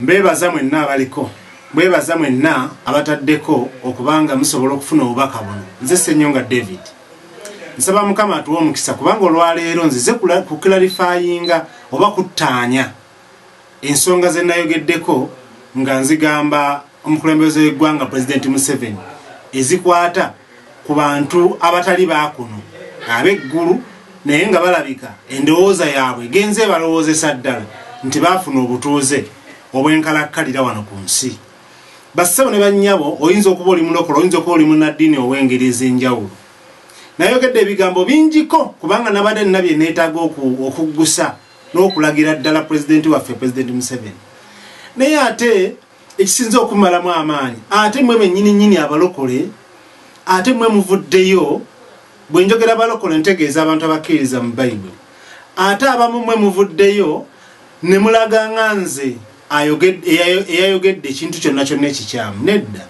Mbebaza mwenna abaliko, mbebaza mwenna abataddeko okubanga musobola okufuna obubaka buno. Nze Ssenyonga David. Nsaba Mukama atuwe omukisa kubanga olwaleero nzize kuclarifyinga oba kuttaanya ensonga ze nayogeddeko nga nzigamba omukulembeze w'eggwanga Pulezidenti Museveni ezikwata ku bantu abatali baakuno ab'eggulu naye nga balabika endowooza yaabwe egenze ebalowoozesa ddala nti baafuna obutuuze obwenkalakkalira wano ku nsi. Bassebo ne bannyabo, oyinza okuba oli mulokole, oyinza okuba oli munnaddiini ow'engeri ez'enjawulo. Nayogedde ebigambo bingiko kubanga nabadde nina bye neetaaga okuggusa n'okulagira ddala pulezidenti waffe Pulezidenti Museveni. Naye ate ekisinze okumalamu amaanyi, ate mmwe bennyini nnyini abalokole, ate mmwe muvuddeyo, bwe njogera balokole ntegeeza abantu abakkiririza mu Bayibuli, ate abamu mmwe muvuddeyo ne mulaga nga nze eyayogedde ekintu kyonna kyonna ekikyamu. Nedda.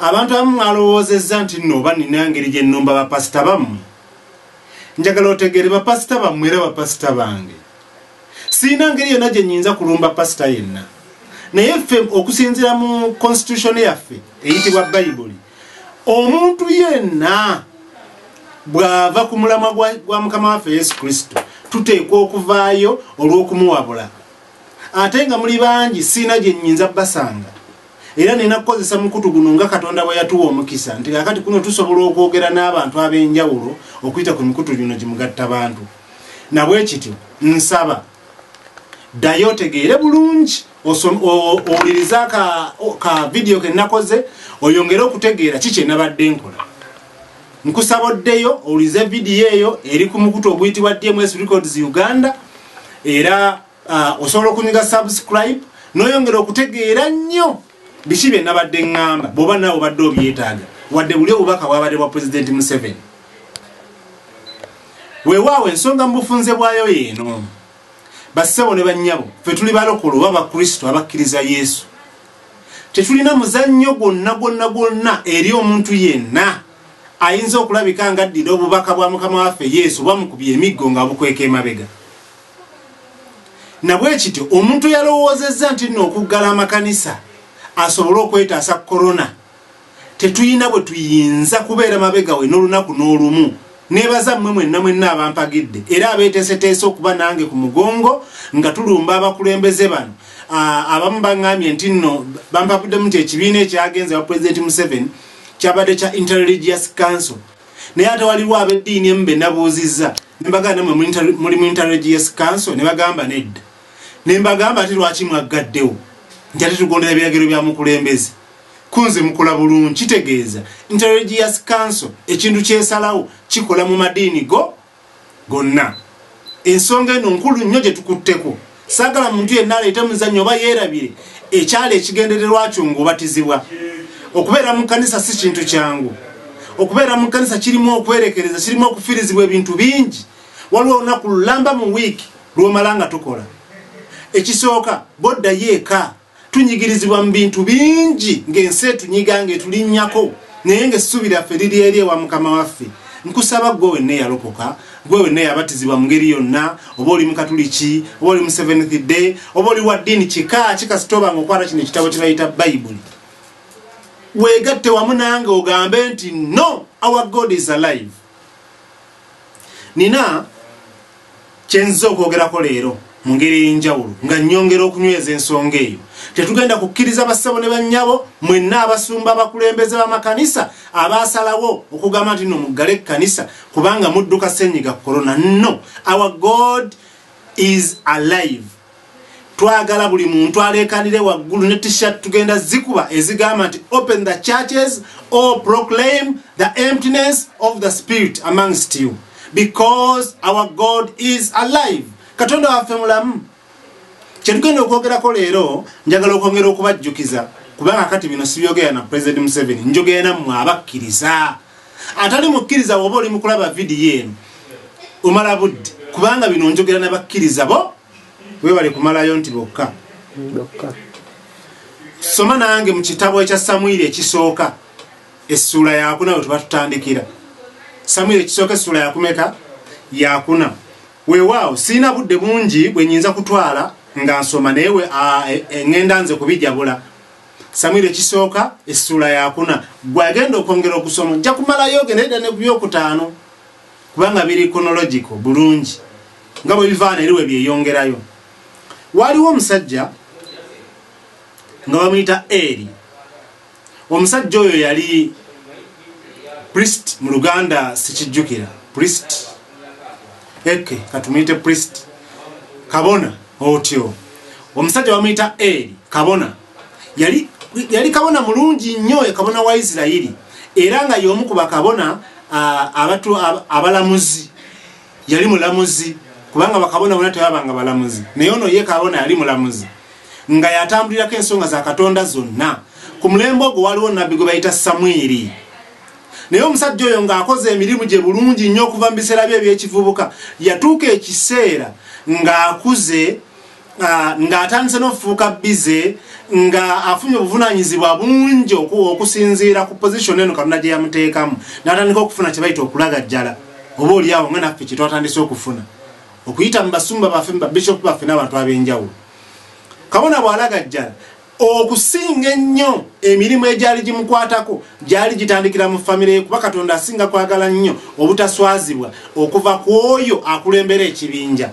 Abantu abamu mwalowoozezza nti nno oba nina ngeri gye nnumba bapasita bammwe. Njagala otegeere bapasita bammwe era bapasita bange. Sirina ngeri yonna gye nnyinza kulumba pasita yenna. Naye ffe okusinziira mu constitution yaffe eyitibwa Bayibuli, omuntu yenna bw'ava ku mulamwa gwa Mukama waffe Yesu Kristo tuteekwa okuvaayo olw'okumuwabula. Ate nga muli bangi sirina gye nnyinza basanga. Era nina kukozesa mukutu guno nga Katonda bwe yatuwa omukisa nti kaakati kuno tusobola okwogera n'abantu ab'enjawulo okuyita ku mikutu gino gimugatta bantu. Na bwe kityo nsaba ddayo otegeere bulungi, owulirize ka vidiyo ke nakoze oyongere okutegeera ki kye nabadde nkola. Nkusaba oddeyo owulirize vidiyo eyo eri ku mukutu oguyitibwa DMS Records Uganda, era osobola okunyiga subscribe n'oyongera okutegeera nnyo biki bye nabadde ŋŋamba bw'oba naawe obadde obyetaaga, wadde buli obubaka bwabadde bwa Pulezidenti Museveni. Weewaawo ensonga mu bufunze bwayo yeeno. Bassebo ne bannyabo, ffe tuli balokole oba Bakristo abakkiriza Yesu. Tetulina muzannyo gwonna gwonna gwonna eri omuntu yenna ayinza okulabika ng'addira obubaka bwa Mukama waffe Yesu bwamukubye emiggo ng'abukweka emabega. Na bwe kityo omuntu yalowoozezza nti nno okuggala amakanisa asobole okwetaasa korona, tetulina bwe tuyinza kubeera mabega we n'olunaku n'olumu. Neebaza mmwe mwenna mwenna abampagidde era abeeteeseteese okuba nange ku mugongo nga tulumba abakulembeze bano. Abamu baŋŋambye nti nno bampabuddemu nti ekibiina ekyagenze wa Pulezidenti Museveni kyabadde kya Interreligious Council, naye ate waliwo ab'eddiini emu be nabuuzizza ne mbagamba nammwe muli mu Interreligious Council, ne bagamba nedda. Ne mbagamba ate lwaki mwaggaddewo nti ate tugondera ebiragiro bya mukulembeze. Kunze mukola bulungi, kitegeeza Interreligious Council ekintu kyesalawo kikola mu madiini go gonna. Ensonga eno nkulu nnyo gye tukutteko. Saagala muntu yenna aleete muzannyo oba yeerabire ekyali ekigendererwa kyo ng'obatizibwa. Okubeera mu kkanisa si kintu kyangu. Okubeera mu kkanisa kirimu okwerekereza, kirimu okufiirizibwa ebintu bingi. Waliwo olunaku lulamba mu wiiki lw'omala nga tukola. Ekisooka, bw'oddayo eka tunyigirizibwa mu bintu bingi ng'ensi etunyiga ng'etulinnyako, naye ng'essuubi lyaffe liri eri ewa Mukama waffe. Nkusaba ggwe wenna eyalokoka, ggwe wenna eyabatizibwa mu ngeri yonna, oba oli Mukatuliki, oba oli mu Seventh Day, oba oli wa ddiini kika ki, kasita oba ng'okwata kino ekitabo kye bayita Bayibuli, weegatte wamu nange ogambe nti no, our God is alive. Nina kye nzize okwogerako leero mu ngeri ey'enjawulo nga nnyongera okunyweza ensonga eyo. Tetugenda kukkiriza bassebo ne bannyabo mwenna abasumba abakulembeze b'amakanisa abaasalawo okugamba nti nno muggale ekkanisa kubanga mudduka ssennyiga korona. No, our God is alive. Twagala buli muntu aleekanire waggulu ne t-shirt tugenda zikuba ezigamba nti open the churches or proclaim the emptiness of the spirit amongst you because our God is alive. Katonda waffe mulamu. Kye tugenda okwogerako leero njagala okwongera okubajjukiza kubanga kati bino sibyogera na President Museveni, njogera nammwe abakkiriza. Atali mukkiriza bw'oba oli mu kulaba vidiyo eno omala budde kubanga bino njogera n'abakkiriza bo. Weebale kumalayo nti bokka. Soma nange mu kitabo ekya Samwiri ekisooka essuula yakuna we tuba tutandikira. Samwiri ekisooka essuula yakumeka? Yakuna. Weewaawo sirina budde bungi bwe nnyinza kutwala nga nsoma naye ŋŋenda nze kubijabula. Samwiri ekisooka essuula yakuna, gwagenda okwongera okusoma nja kumalayo ogenda edda ne ku byokutaano, kubanga biri chronological bulungi nga bwe bivaana eri we byeyongerayo. Waliwo omusajja nga bamuyita Eri. Omusajja oyo yali priest, mu Luganda sikijjukira priest, eke katumuyite priest, kabona otyo. Omusajja bamuyita Eri, kabona. Yali kabona mulungi nnyo, kabona wa Isirayiri, era nga y'omu ku bakabona abalamuzi. Yali mulamuzi, kubanga bakabona bonna tebabanga balamuzi, naye ono ye kabona yali mulamuzi, nga yatambulirako ensonga za Katonda zonna. Ku mulembe ogwo waliwo nabbi gwe bayita Samwiri. Naye omusajja oyo ng'akoze emirimu gye bulungi nnyo okuva mu biseera bye eby'ekivubuka, yatuuka ekiseera ng'akuze, ng'atandise n'okufuuka bize, nga afunye obuvunaanyizibwa bungi okusinziira ku position eno Katonda gye yamuteekamu, n'atandika okufuna kye bayita okulagajjala, oba oliawo nga naffe kye twatandise okufuna okuyita mu basumba baffe, mu babishopu baffe n'abantu ab'enjawulo. Kabona bw'alagajjala, okusinga ennyo emirimu egyali gimukwatako gyali gitandikira mu famire ye, kuba Katonda asinga kwagala nnyo obutaswazibwa okuva ku oyo akulembera ekibinja.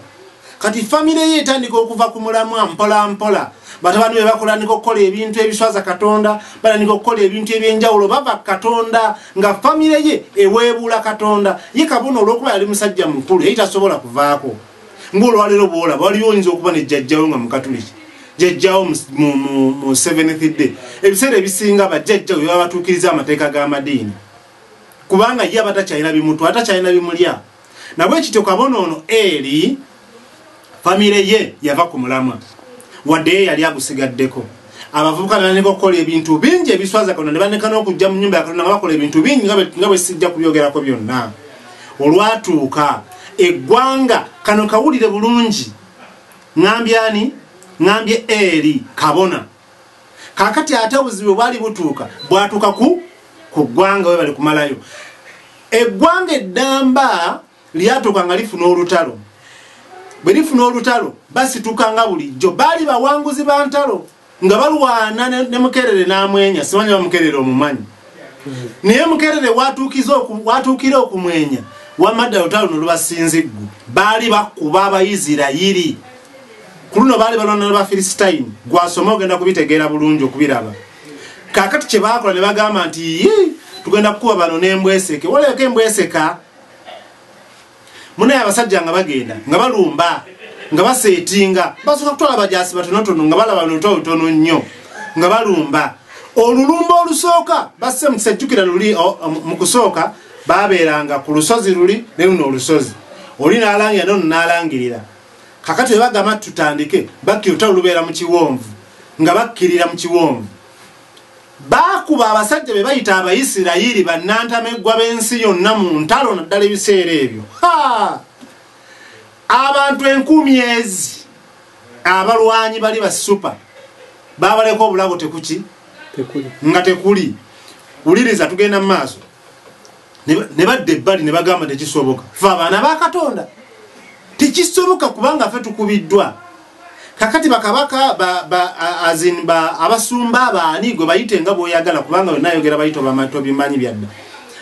Kati famire ye etandika okuva ku mulamwa mpola mpola, batabani be bakolandika okukola ebintu ebiswaza Katonda, batandika okukola ebintu ebyenjawulo, bava Katonda, nga famire ye eweebuula Katonda. Ye kabona olw'okuba yali musajja mukulu, yali tasobola kuvaako. Ng'olwaleero bw'olaba waliwo oyinza okuba ne jjajjawo nga mukatuliki, jjajjawo mu Seventh Day. Ebiseera ebisinga bajjajjawo baba batuukiriza amateeka g'amadiini, kubanga ye aba takyalina bimutu, atakyalina bimulya. Nabwe kityo kabona ono Eri, famire ye yava ku mulamwa, wadde ye yali agusigaddeko. Abavubuka ne batandika okukola ebintu bingi ebiswaza Katonda, ne batandika n'okujja mu nnyumba ya Katonda nga bakola ebintu bingi nga bwe sijja kubyogerako byonna. Olwatuuka eggwanga, kano kawulire bulungi, ŋŋambye ani? Ŋŋambye Eri kabona. Kaakati ate obuzibu bwali butuuka, bwatuuka ku ggwanga we bali kumalayo. Eggwanga eddamba lyatuuka nga lifuna olutalo. Bwe lifuna olutalo basituka nga bulijjo, baali bawanguzi ba ntalo nga balwana ne Mukerere n'amwenya. Simanyi oba Mukerere omumanyi, naye Mukerere watuukira okumwenya wamadda olutalo luno lubasinziggu. Baali bakuba Abayisirayiri, ku luno baali balwana n'Abafilisitayini. Gwasoma ogenda kubitegeera bulungi okubiraba. Kaakati kye baakola ne bagamba nti tugenda kukuba bano n'embweseke. Walabika embweseka munaye abasajja nga bagenda nga balumba nga baseetinga, basooka kutwala bajaasi batonotono nga balaba luno lutono nnyo nga balumba. Olulumba olusooka basse musejjukira luli mu kusooka babeeranga ku lusozi luli ne luno olusozi, oli n'alangira nono n'alangirira. Kakati bwe bagamba tutandike, bakkira olutalo lubeera mu kiwonvu, nga bakkirira mu kiwonvu. Baakuba abasajja be bayita Abayisirayiri bannantameggwa b'ensi yonna mu ntalo naddala ebiseera ebyo. Abantu 10,000 ezi abalwanyi bali basupa babaleka obulago tekuki nga tekuli. Wuliriza, tugenda mu maaso. Ne badda ebbali ne bagamba tekisoboka, ffe abaana ba Katonda tekisoboka kubanga ffe tukubiddwa. Kakati bakabaka abasumba baani gwe bayite nga bw'oyagala, kubanga yonna ayogera bayita tobimanyi byadda.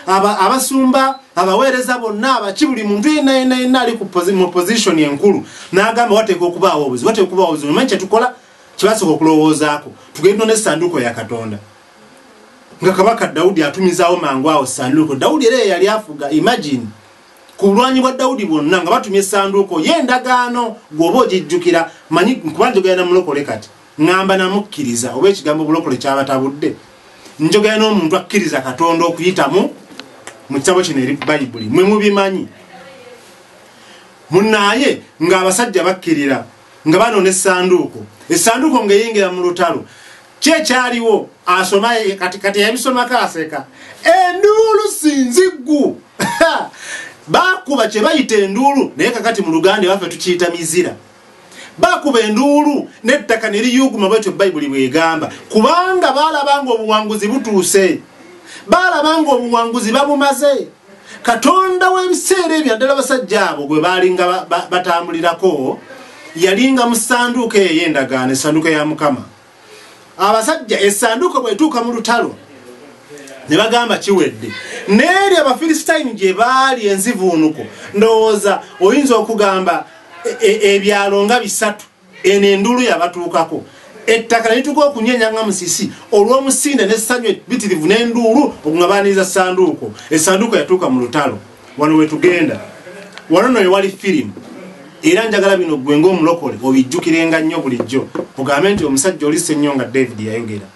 Abasumba abaweereza bonna abaki, buli muntu yenna yenna yenna ali mu position enkulu n'agamba wateeka okubaawo obuzibu, wateeka okubaawo obuzibu. Omanyi kye tukola, kye basooka okulowoozaako, tugende n'essanduuko ya Katonda. Nga kabaka Dawudi atumizaawo mangu awo ssanduuko. Dawudi era ye yali afuga, imagine ku bulwanyi bwa Dawudi bwonna nga batumye essanduuko y'endagaano. Gw'oba ogijjukira, manyi kuba njogera na mulokole kati, ŋŋamba namukkiriza oba ekigambo bulokole kyabatabudde. Njogera n'omuntu akkiriza Katonda okuyitamu mu kitabo kino eri Bayibuli, mwe mubimanyi. Munaaye ng'abasajja bakkirira nga banona essanduuko, essanduuko ng'eyingira mu lutalo. Ki ekyaliwo? Asoma kati yabisomako aseka. Enduulu sinziggu. Bakuba kye bayita enduulu, naye kakati mu Luganda ewaffe tukiyita mizira. Bakuba enduulu n'ettaka ne liyuguma, bwetyo Bayibuli bw'egamba, kubanga baalaba ng'obuwanguzi butuuse, baalaba ng'obuwanguzi babumaze. Katonda w'ebiseera ebyo, naddala abasajja abo gwe baalinga batambulirako, Yalinga mu ssanduuko eyo ey'endagaano, essanduuko ya Mukama. Abasajja essanduuko bw'etuuka mu lutalo ne bagamba kiwedde. N'eri Abafilisitaini gye baali enzivuunuko, ndowooza oyinza okugamba ebyalo nga 3, eno enduulu yabatuukako. Ettaka ne lituuka okunyeenya nga musisi olw'omusinde n'essanyu ebbitirivu n'enduulu nga baaniriza ssanduuko. Essanduuko yatuuka mu lutalo. Wano we tugenda, wano nno we wali firimu. Era njagala bino ggwe ng'omulokole obijjukirenga nnyo bulijjo, ogambe nti omusajja oli Ssenyonga David yayogera.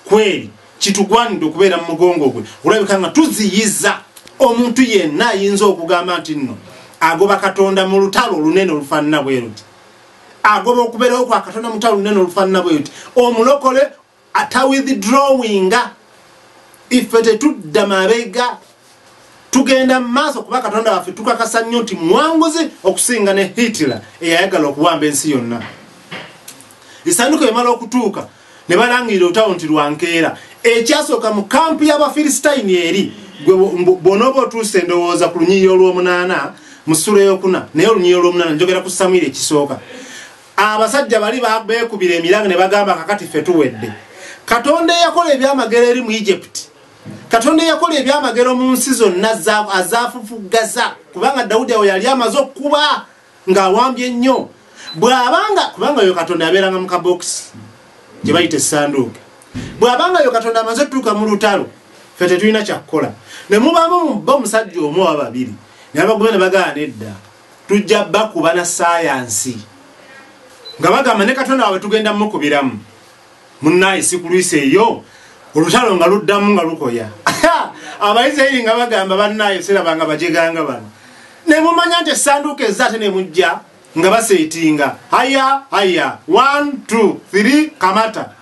Kweri kitugwanidde okubeera mu mugongo gwe, olabika nga tuziyiza omuntu yenna ayinza okugamba nti nno agoba Katonda mu lutalo olunene olufaanana bwe luti, agoba okubeerawo kwa Katonda mu lutalo olunene olufaanana bwe luti. Omulokole atawithdrawinga, ife tetudda mabega, tugenda mu maaso kuba Katonda waffe tukakasa nnyo nti mwanguzi okusinga ne Hitler eyayagala okuwamba ensi yonna. Essanduuko emala okutuuka ne balangirira olutalo nti lwankeera. Ekyasooka mu kampu y'Abafilisitaini eri, gwe bw'onooba otuuse ndowooza ku lunyiriri olw'omunaana mu ssuula ey'okuna, naye olunyiriri olw'omunaana njogera ku Samwiri ekisooka. Abasajja bali beekubira emiranga ne bagamba kakati ffe tuwedde. Katonda eyakola ebyamagero eri mu Egypt, Katonda eyakola ebyamagero mu nsi zonna azaafufuggaza, kubanga Dawudi awo yali amaze okuba ng'awambye nnyo. Bw'abanga, kubanga oyo Katonda yabeeranga mu kabokisi gye bayita essanduuke, bw'abanga oyo Katonda amaze otutuuka mu lutalo, ffe tetulina kyakukola. Ne mubaamu bo omusajja omu oba babiri, ne babagumya ne bagaana edda, tujja bakuba na saayansi. Nga bagamba ne Katonda waabwe tugenda mukubiramu. Munnaaye si kulwisa eyo, olutalo nga luddamu nga lukoya. Abayisirayiri nga bagamba bannaaye sirabanga bajeganga bano. Ne mumanya nti essanduuko ezza ate ne mujja nga baseetinga. Haya, haya, 1, 2, 3, kamata.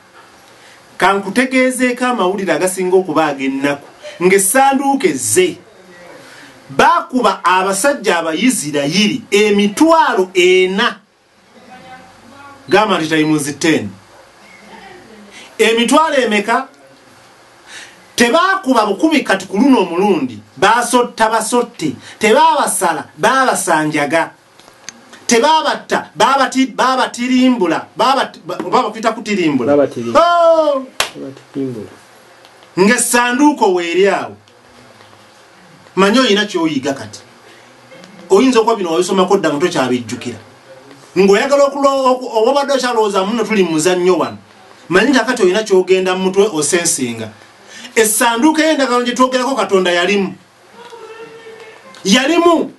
Kankutegeezeeko amawulire agasinga okuba ag'ennaku, ng'essanduuko ezze. Baakuba abasajja Abayisirayiri 4,000. Gamba nti times 10. Emitwalo emeka? Tebaakuba bukubi kati ku luno omulundi, baasotta basotte, tebaabasala, baabasanjaga. Tebaabatta, baabatirimbbula, babakwita kutirimbula. Babatirimbula. Oh! Babatirimbula. Ng'essanduuko weeri awo. Manyi olina ky'oyiga kati. Oyinza okuba bino wabisomako dda nga tokyabijjukira. Ng'oyagala obadde okyalowooza muno tuli mu muzannyo wano. Manyi kakati olina ky'ogenda mu mutwe osensinga. Essanduuko ey'endagaano gye twogerako Katonda yalimu. Yalimu.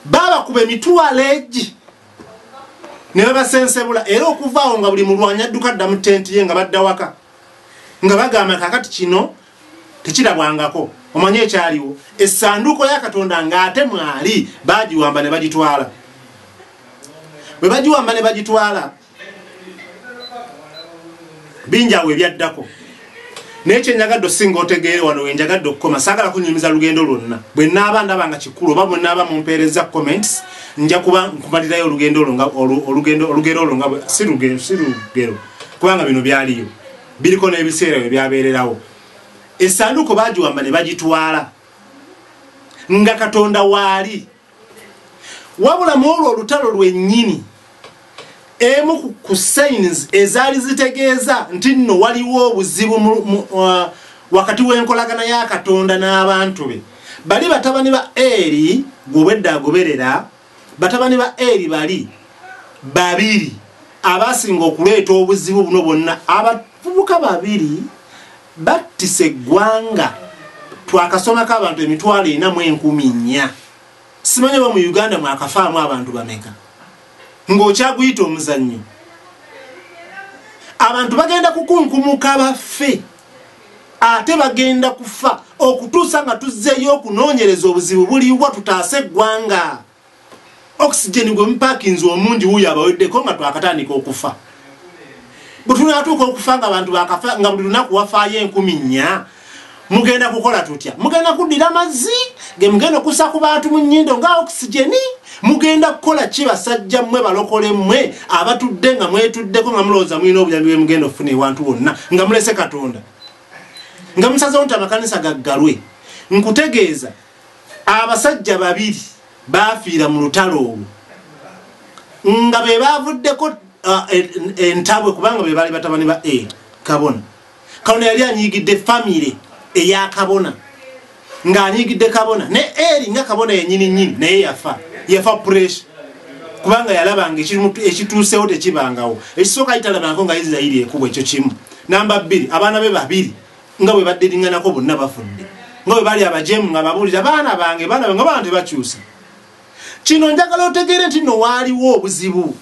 Baabakuba emitwalo egi ne babasensebula, era okuva awo nga buli mulwanyi adduka adda mu tenti ye nga badda waka. Nga bagamba kakati kino tekirabwangako. Omanyi ekyaliwo, essanduuko ya Katonda ng'ate mwali baagiwamba ne bagitwala. Bwe bagiwamba ne bagitwala, bingi awo ebyaddako. Naye kye njagadde osinga otegeere wano we njagadde okukoma, saagala kunyumiza lugendo lwonna. Bwe nnaaba ndaba nga kikulu oba bwe nnaaba mumpeereza comments, nja kuba nkumalirayo olugendo olwo nga olugendo, olugero olwo nga bwe, si lugero, si lugero, kubanga bino byaliyo, biriko n'ebiseera bwe byabeererawo. Essanduuko baagiwamba ne bagitwala nga Katonda waali. Wabula mu olwo olutalo lwennyini, emu ku signs ezaali zitegeeza nti nno waliwo obuzibu wakati w'enkolagana ya Katonda n'abantu be. Bali batabani ba Eri, gwe obwedda agoberera, batabani ba Eri bali babiri abasinga okuleeta obuzibu buno bwonna. Abavubuka babiri battisa eggwanga. Twakasomako abantu 4,400. Simanyi oba mu Uganda mwakafaamu abantu bameka. Ng'okyaguyita omuzannyo. Abantu bagenda kukunkumuka baffe, ate bagenda kufa okutuusa nga tuzzeeyo okunoonyereza obuzibu buliwa tutaase eggwanga. Oxygen gwe mupakinze omungi wuuyo abaweddeko nga twakatandika okufa. Bwe tunaatuuka okufa nga abantu bakafa, nga buli lunaku wafaayo 4,000, mugenda kukola tutya? Mugenda kuddira amazzi ge mugenda okussa ku bantu mu nnyindo nga oxygen? Mugenda kukola ki basajja mmwe balokole mmwe abatudde nga mwetuddeko nga mulowooza mulina obuyambi bwe mugenda okufuna ewantu wonna nga mulese Katonda, nga musazeewo nti amakanisa gaggalwe? Nkutegeeza abasajja babiri baafiira mu lutalo olwo. Nga be bavuddeko entabwe kubanga be baali batabani ba Eli kabona. Kabona yali anyiigidde famire eya kabona, ng'anyiigidde kabona ne Eli nga kabona yennyini nnyini, naye yafa pressure kubanga yalabanga ekituusewo tekibangawo. Ekisooka yitalabangako nga Isirayiri ekubwa, ekyo kimu. Namba 2, abaana be babiri nga bwe baddiringanako bonna bafudde, nga bwe bali abajeemu nga babuulira baana bange baana bange, baana tebakyusa. Kino njagala otegeere nti nno waaliwo obuzibu.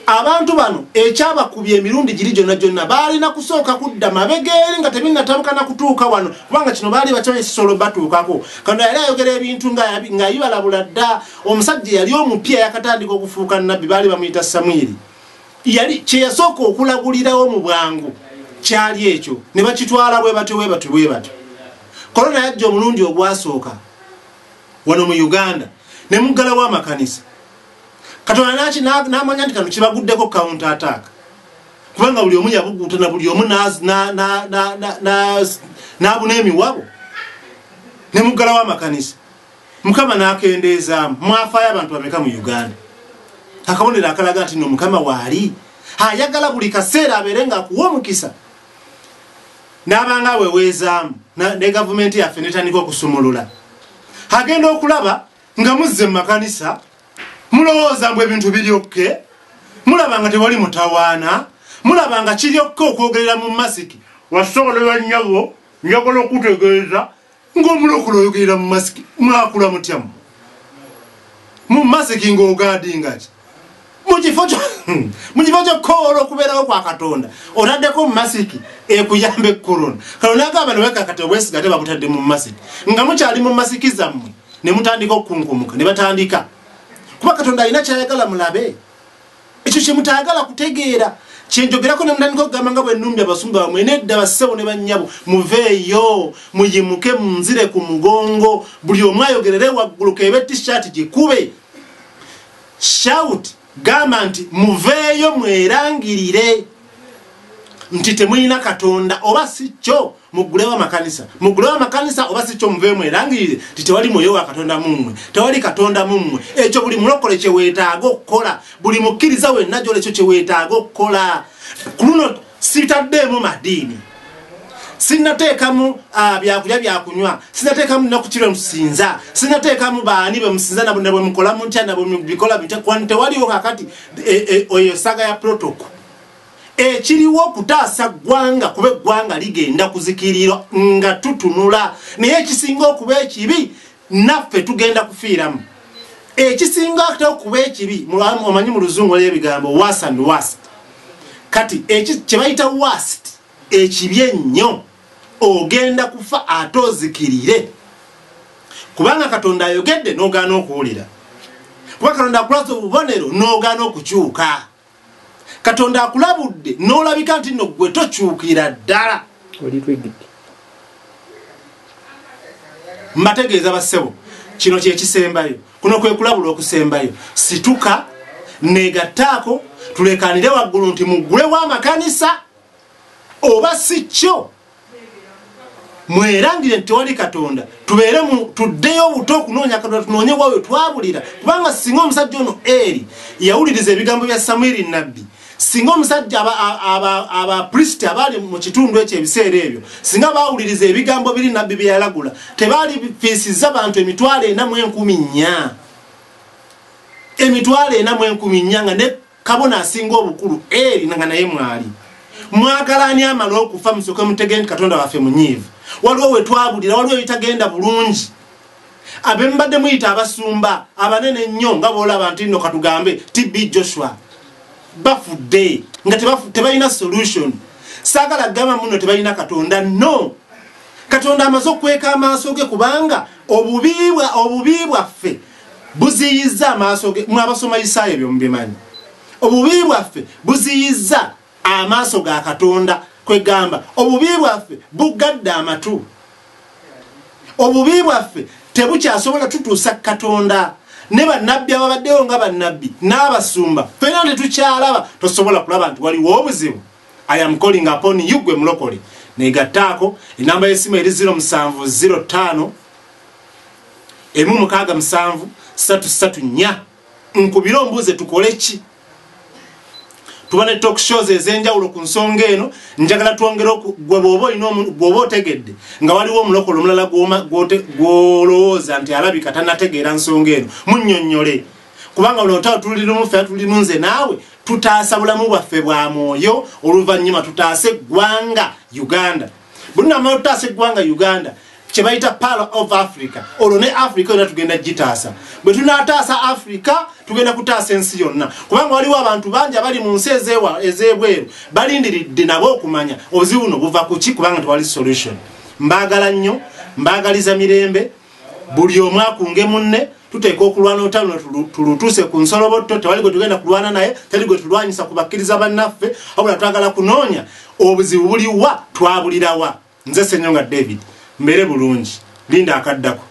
Abantu bano ekyabakubye emirundi giri gyonna gyonna baalina kusooka kudda mabega eri nga tebinnatabuka na kutuuka wano, kubanga kino baali bakimanyi kisobola obatuukako. Kano yali ayogera ebintu nga yibalabula dda. Omusajja yali omupya yakatandika okufuuka nnabbi, baali bamuyita Samwiri. Yali kye yasooka okulagulirawo mu bwangu kyali ekyo, ne bakitwala bwe batyo bwe batyo bwe batyo. Korona yajja omulundi ogwasooka wano mu Uganda ne muggalawo amakanisa. Katonda n'amanya nti kano kibaguddeko counter attack, kubanga buli omu yabuguutana, buli omu n'abuna emiwabo ne muggalawo amakanisa. Mukama n'akendeezaamu. Mwafaayo abantu bameka mu Uganda? Akabonero akalaga nti nno Mukama waali ayagala buli kaseera abeere ng'akuwa omukisa, n'abanga aweweezaamu ne gavumenti yaffe netandika okusumulula. Agenda okulaba nga muzze mu makanisa, mulowooza mbu ebintu biryokke, mulaba nga tewali mutawaana, mulaba nga kiryokke okwogerera mu masiki. Wasobolera nnyabo, njagala okutegeeza ng'omulokole oyogerera mu masiki. Mwakula mutya mu masiki ng'ogaadinga ki? Mu kifo ky'okkoola okubeerawo kwa Katonda, otaddeko mu masiki ekuyamba ekkorona. Kano n'agamba ne wekakati obwesiga tebabutadde mu masiki. Nga mukyali mu masiki zammwe ne mutandika okukunkumuka, ne batandika. Kuba Katonda alina ky'ayagala mulabe, ekyo kye mutaagala kutegeera. Kyenjogerako ne mutandika okugamba nga bwe nnumbye abasumba bammwe, nedda bassebo ne bannyabo, muveeyo muyimuke munzire ku mugongo, buli omu ayogerere waggulu, k'ebe t-shirt gikube. Shout, gamba nti muveeyo mwerangirire nti temulina Katonda, oba si kyo muggulewo amakanisa, muggulewo amakanisa, oba si kyo muveeyo mwerangirire nti tewali mwoyo wa Katonda mu mmwe, tewali Katonda mu mmwe. Ekyo buli mulokole kye weetaaga okukola, buli mukkiriza wenna gy'oli ekyo kye weetaaga okukola. Ku luno sitaddeemu madiini, sinnateekamu byakulya byakunywa, sinnateekamu nnaku ki lwe musinza, sinnateekamu baani bwe musinza na bwe mukola mutya na bwe mubikola bitya, kwani tewaliwo kakati oyo saga ya protocol. Ekiriwo okutaasa ggwanga, kuba eggwanga ligenda kuzikirira nga tutunula, naye ekisinga okuba ekibi naffe tugenda kufiiramu. Ekisinga ate okuba ekibi, omanyi mu luzungu waliyo ebigambo worse and worst. Kati kye bayita worst, ekibi ennyo, ogenda kufa ate ozikirire, kubanga Katonda ayogedde n'ogaana okuwulira, kuba Katonda akulaze obubonero n'ogaana okukyuka, Katonda akulabudde n'olabika nti nno ggwe tokyukira ddala. Mbategeeza bassebo, kino kye kisembayo, kuno kwe kulabula okusembayo. Situka negattaako, tulekanire waggulu nti muggulewo amakanisa, oba si kyo mwerangire nti tewali Katonda, tubeere tuddeyo obuto okunoonya Katonda, tunoonye wa we twabulira. Kubanga singa omusajja ono Eli yawuliriza ebigambo bya Samwiri nnabbi, singa omusajja abapulisiti abaali mu kitundu ekyo ebiseera ebyo, singa baawuliriza ebigambo biri nnabbi bye yalagula, tebaalifiisizza bantu 4,400. 4,400 nga ne kabona asinga obukulu Eli nga naye mwali. Mwagala ani amala okufa musooke mutegere nti Katonda waffe munyiivu. Waliwo we twabulira, waliwo ebitagenda bulungi. Abembadde muyita abasumba abanene ennyo nga bw'olaba nti nno katugambe TB Joshua bafudde nga tebalina solution. Saagala kugamba muno tebalina Katonda, no. Katonda amaze okweka amaaso ge, kubanga obubi bwaffe buziyizza amaaso ge. Mwe abasoma Isaaya ebyo mubimanyi. Obubi bwaffe buziyizza amaaso ga Katonda, kwegamba obubi bwaffe buggadde amatu. Obubi bwaffe tebukyasobola tutuusa Katonda. Ne bannabbi ababaddewo nga bannabbi n'abasumba ffenna tetukyalaba, tosobola kulaba nti waliwo obuzibu. I am calling upon you gwe mulokole. Negattaako enamba y'essimu eri 0705 167 334. Nkubire ombuuze tukole ki? Tuba ne talk shows ez'enjawulo ku nsonga eno. Njagala twongere gwe bw'oba otegedde nga waliwo omulokole omulala gw'olowooza nti alabika tannategeera nsonga eno, munnyonnyole, kubanga luno olutalo tulirumu ffe, tulimu nze naawe. Tutaasa bulamu bwaffe bwa mwoyo, oluvannyuma tutaase eggwanga Uganda. Bwe tunamala tutaasa eggwanga Uganda, kye bayita Pearl of Africa, olwo ne Africa yonna tugenda gitaasa. Bwe tunaataasa Africa, tugenda kutaasa ensi yonna, kubanga waliwo abantu bangi abali mu nsi ez'ebweru balindiridde nabo okumanya obuzibu buno buva ku ki, kubanga tewali solution. Mbaagala nnyo, mbaagaliza mirembe. Buli omu akunge munne. Tuteeka okulwana olutalo tulutuuse ku nsolobotto. Tewali gwe tugenda kulwana naye, teri gwe tulwanyisa ku bakkiriza bannaffe, wabula twagala kunoonya obuzibu buliwa, twabulirawa. Nze Senyonga David, mbeere bulungi, linda akaddako.